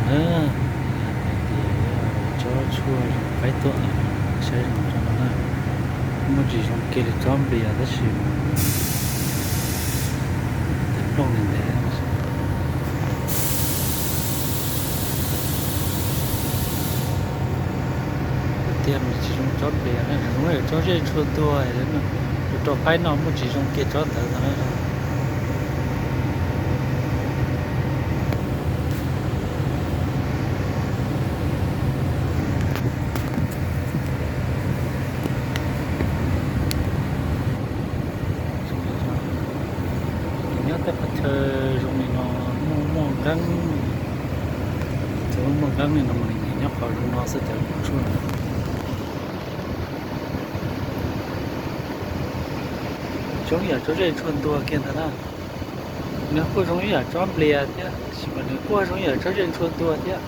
Hais tias tsob tshuaj zoo qaib tuaj, saib zoo tsob no na. Muaj tsis zoo kiag li tsob nplias tab sis nplooj ntev ntev. Tiag mas tsis zoo tsob nplias na, zoo tsob zej tshua tuag. Tus rau qaib no muaj tsis zoo kiag tsob ntawd no na. Nyob tej qhov chaw zoo li no, muaj muaj nqeeb, muaj nqeeb li no mas nws nyob qhov zoo no xwb cov tshuaj. Zoo yam tsob zej tshua tuag kiag ntag na. Nws kuj zoo ib yam tsob nplias thiab, tab sis mas nws kuj zoo ib yam tsob zej tshua tuag thiab.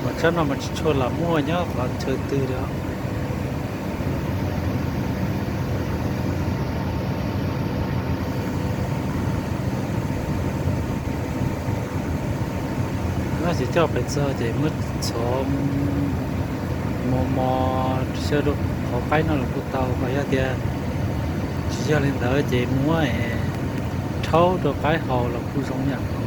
Mas tsob no mas tsis tshua lam muaj nyob qhov chaw twg li os. No ces coj pais txog ces muab txhov mos mos xyaw rau qhov qaib no los kuj tau, ho yog tias tsis yog li ntawd ces muab rhaub rau qaib haus los kuj zoo yam.